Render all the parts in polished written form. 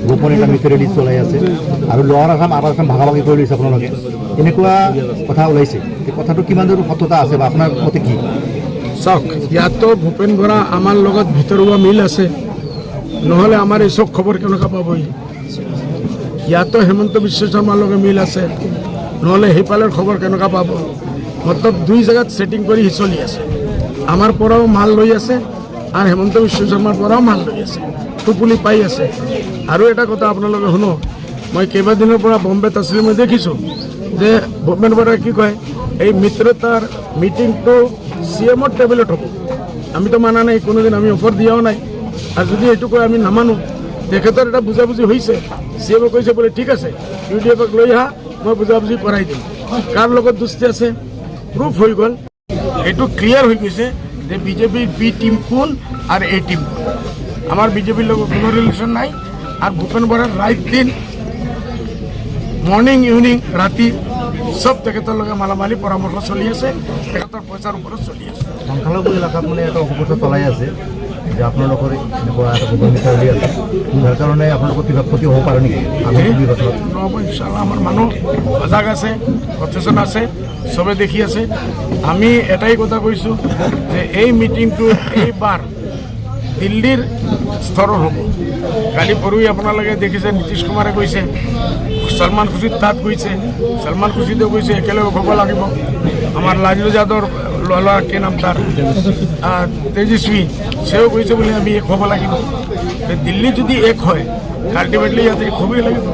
গোপনে এটা মিত্ৰতা চলাই আছে আৰু লোৱাৰ আছাম, আপাৰ আছাম ভাগাভাগি কৰি লৈছে আপোনালোকে, এনেকুৱা কথা ওলাইছে। এই কথাটো কিমান দূৰ সত্যতা আছে বা আপোনাৰ মতে কি? চাওক, ইয়াতো ভূপেন বৰা আমাৰ লগত ভিতৰুৱা মিল আছে, নহ'লে আমাৰ এই চব খবৰ কেনেকুৱা পাবহি? ইয়াতো হিমন্ত বিশ্ব শৰ্মাৰ লগত মিল আছে, নহ'লে সেইফালৰ খবৰ কেনেকুৱা পাব? মতলব দুই জেগাত ছেটিং কৰি সি চলি আছে। আমাৰ পৰাও মাল লৈ আছে আৰু হিমন্ত বিশ্ব শৰ্মাৰ পৰাও মাল লৈ আছে, টোপুলি পাই আছে। আৰু এটা কথা আপোনালোকে শুনক, মই কেইবাদিনৰ পৰা বম্বেত আছিলোঁ, মই দেখিছোঁ যে ভূপেন বৰাই কি কয়, এই মিত্ৰতাৰ মিটিংটো চি এমৰ টেবুলত হ'ব। আমিতো মানা নাই কোনোদিন, আমি অফাৰ দিয়াও নাই। আৰু যদি এইটো কয় আমি নামানো। তেখেতৰ এটা বুজাবুজি হৈছে, চি এমে কৈছে বোলে ঠিক আছে, ইউ ডি এফক লৈ আহা, মই বুজাবুজি কৰাই দিম। কাৰ লগত দুস্তি আছে প্ৰুফ হৈ গ'ল। এইটো ক্লিয়াৰ হৈ গৈছে যে বিজেপিৰ বি টিম কোন আৰু এ টিম কোন। আমাৰ বিজেপিৰ লগত কোনো ৰিলেশ্যন নাই। আৰু ভূপেন বৰাৰ ৰাইট দিন, মৰ্ণিং, ইভিনিং, ৰাতি চব তেখেতৰ লগে মালামালি পৰামৰ্শ চলি আছে, তেখেতৰ পইচাৰ ওপৰত চলি আছে। সংখ্যালঘু এলেকাত মানে এটা অপপ্ৰচাৰ চলাই আছে যে আপোনালোকৰ এনেকুৱা এটা গোপন মিত্ৰতা আছে, যাৰ কাৰণে আপোনালোকৰ কিবা ক্ষতি হ'ব পাৰে নেকি আগন্তুক নিৰ্বাচনত? নহ'ব ইনশাল্লাহ। আমাৰ মানুহ সজাগ আছে, সচেতন আছে, চবে দেখি আছে। আমি এটাই কথা কৈছোঁ যে এই মিটিংটো এইবাৰ দিল্লীৰ স্তৰৰ হ'ব। কালি পৰহি আপোনালোকে দেখিছে, নীতিশ কুমাৰে কৈছে, ছলমান খুৰছিদ তাত গৈছে, ছলমান খুৰছিদেও কৈছে একেলগে হ'ব লাগিব। আমাৰ লালু যাদৱৰ ল'ৰা, কি নাম তাৰ, তেজস্বী, সেও কৈছে বুলি আমি এক হ'ব লাগিব। দিল্লী যদি এক হয়, আল্টিমেটলি ইয়াতে এক হ'বই লাগিব।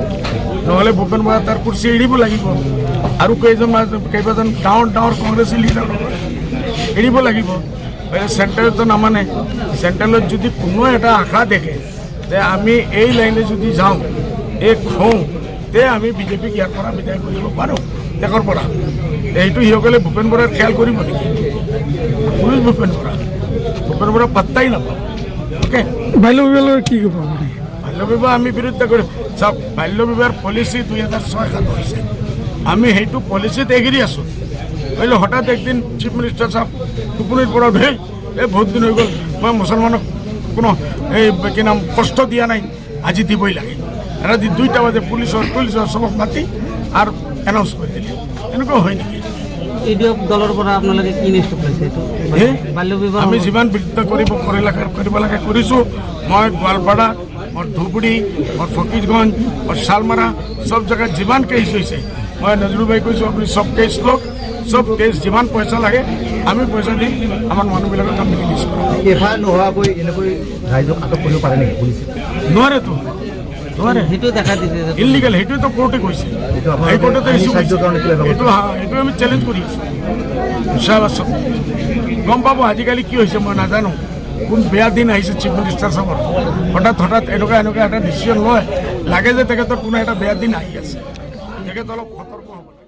নহ'লে ভূপেন বৰা তাৰ কুৰ্চি এৰিব লাগিব আৰু কেইবাজন ডাঙৰ ডাঙৰ কংগ্ৰেছী লিডাৰ এৰিব লাগিব। চেণ্ট্ৰেলতো নামানে। চেণ্ট্ৰেলত যদি কোনো এটা আশা দেখে যে আমি এই লাইনে যদি যাওঁ, এক হওঁ, তে আমি বিজেপিক ইয়াৰ পৰা বিদায় কৰিব পাৰোঁ দেশৰ পৰা। এইটো সিসকলে ভূপেন বৰাৰ খেয়াল কৰিব নেকি? পুৰুষ ভূপেন বৰা, ভূপেন বৰা পাত্তাই নাপাব। অ'কে। বাল্য বিবাহৰ কি ক'ব আপুনি? বাল্য বিবাহ আমি বিৰুদ্ধে কৰি, চাওক, বাল্য বিবাহৰ পলিচি 2006-7 হৈছে, আমি সেইটো পলিচিত এগ্ৰি আছোঁ। ধৰি লওক, হঠাৎ একদিন চিফ মিনিষ্টাৰ চাহাব টোপনিৰ পৰা উঠে, এই বহুত দিন হৈ গ'ল, মই মুছলমানক কোনো এই কি নাম কষ্ট দিয়া নাই, আজি দিবই লাগে। ৰাতি 2টা বাজে পুলিচৰ পুলিচৰ চবক মাতি আৰু এনাউন্স কৰি দিলে। এনেকুৱা হয় নেকি? ইউ ডি এফ দলৰ পৰা আপোনালোকে কি নিশ্চয় লৈছে এইটো হে? বাল্য বিবাহ? আমি যিমান বিৰুদ্ধ কৰিব লাগে কৰিছোঁ। মই গোৱালপাৰা, মোৰ ধুবুৰী, মোৰ ফকীৰগঞ্জ, মোৰ শালমাৰা, চব জেগাত যিমান কেছ হৈছে, মই নজৰুল ভাই কৈছোঁ, আপুনি চব কেছ লওক, চব কেছ যিমান পইচা লাগে আমি পইচা দিম, আমাৰ মানুহবিলাকক আমি ৰিলিজ কৰিম। এফ I R নোহোৱাকৈ এনেকৈ ৰাইজক আটক কৰিব পাৰে নেকি পুলিচে? নোৱাৰেতো, নোৱাৰে। সেইটো দেখা দিছে যে ইলিগেল, সেইটোৱেতো কোৰ্টে কৈছে। এইটো আপোনালোকে হাইকোৰ্টতে আইনী ইছ্যু সাহায্যৰ কাৰণে কিবা ব্যৱস্থা এইটো হা, এইটো আমি চেলেঞ্জ কৰি আছোঁ। ইনশাআল্লাহ চব গম পাব। আজিকালি কি হৈছে মই নাজানো, কোন বেয়া দিন আহিছে চিফ মিনিষ্টাৰ চাবৰ, হঠাৎ হঠাৎ এনেকুৱা এনেকুৱা এটা ডিচিশ্যন লয়, লাগে যে তেখেতৰ কোনো এটা বেয়া দিন আহি আছে। তেখেত অলপ সতৰ্ক হ'ব লাগে।